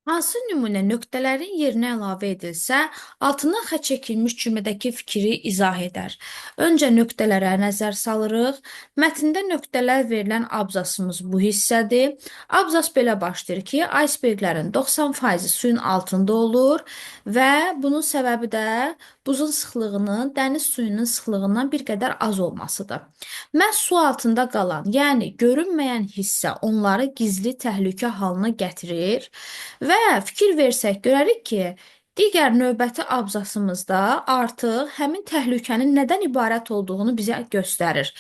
Hansı nümunə nöqtələrin yerinə əlavə edilsə, altından xətt çəkilmiş cümlədəki fikri izah edər? Öncə nöqtələrə nəzər salırıq. Mətndə nöqtələr verilən abzasımız bu hissədir. Abzas belə başlayır ki, aysberqlərin 90%-i suyun altında olur və bunun səbəbi də buzun sıxlığının dəniz suyunun sıxlığından bir qədər az olmasıdır. Məhz su altında qalan, yəni görünməyən hissə onları gizli təhlükə halına gətirir və fikir versək görərik ki, digər növbəti abzasımızda artıq həmin təhlükənin nədən ibarət olduğunu bizə göstərir.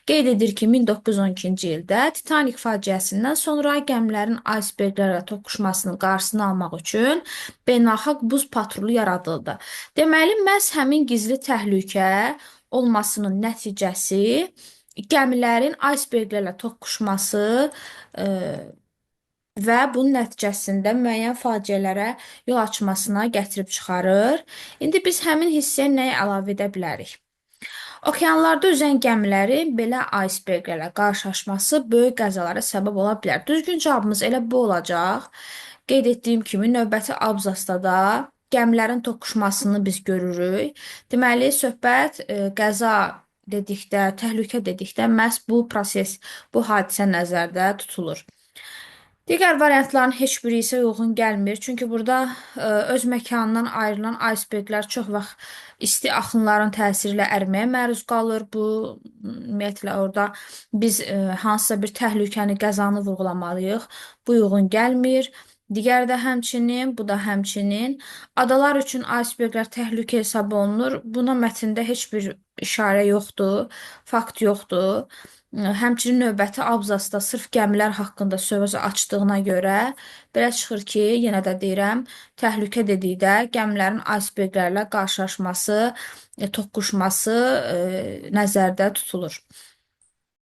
Qeyd edir ki, 1912-ci ildə Titanic faciəsindən sonra gəmilərin aysberqlərlə toqquşmasının qarşısını almaq üçün beynəlxalq buz patrulu yaradıldı. Deməli, məhz həmin gizli təhlükə olmasının nəticəsi gəmilərin aysberqlərlə toqquşması və bunun nəticəsində müəyyən faciələrə yol açmasına gətirib çıxarır. İndi biz həmin hissəyə nəyi əlavə edə bilərik? Okeanlarda üzən gəmilərin belə aysberqlərlə qarşılaşması böyük qəzalara səbəb ola bilər. Düzgün cavabımız elə bu olacaq. Qeyd etdiyim kimi növbəti abzasda da gəmilərin toqquşmasını biz görürük. Deməli, söhbət qəza dedikdə, təhlükə dedikdə məhz bu proses, bu hadisə nəzərdə tutulur. Digər variantların heç biri isə uyğun gəlmir. Çünki burada öz məkanından ayrılan aysberqlər çox vaxt isti axınların təsiri ilə əriməyə məruz qalır. Bu, ümumiyyətlə, orada biz hansısa bir təhlükəni, qəzanı vurğulamalıyıq. Bu uyğun gəlmir. Digər də həmçinin, bu da həmçinin. Adalar üçün aysberqlər təhlükə hesab olunur. Buna mətndə heç bir işarə yoxdur, fakt yoxdur. Həmçinin növbəti abzasda sırf gəmilər haqqında söz açdığına görə belə çıxır ki, yenə də deyirəm, təhlükə dedikdə gəmilərin aysberqlərlə qarşılaşması, toqquşması nəzərdə tutulur.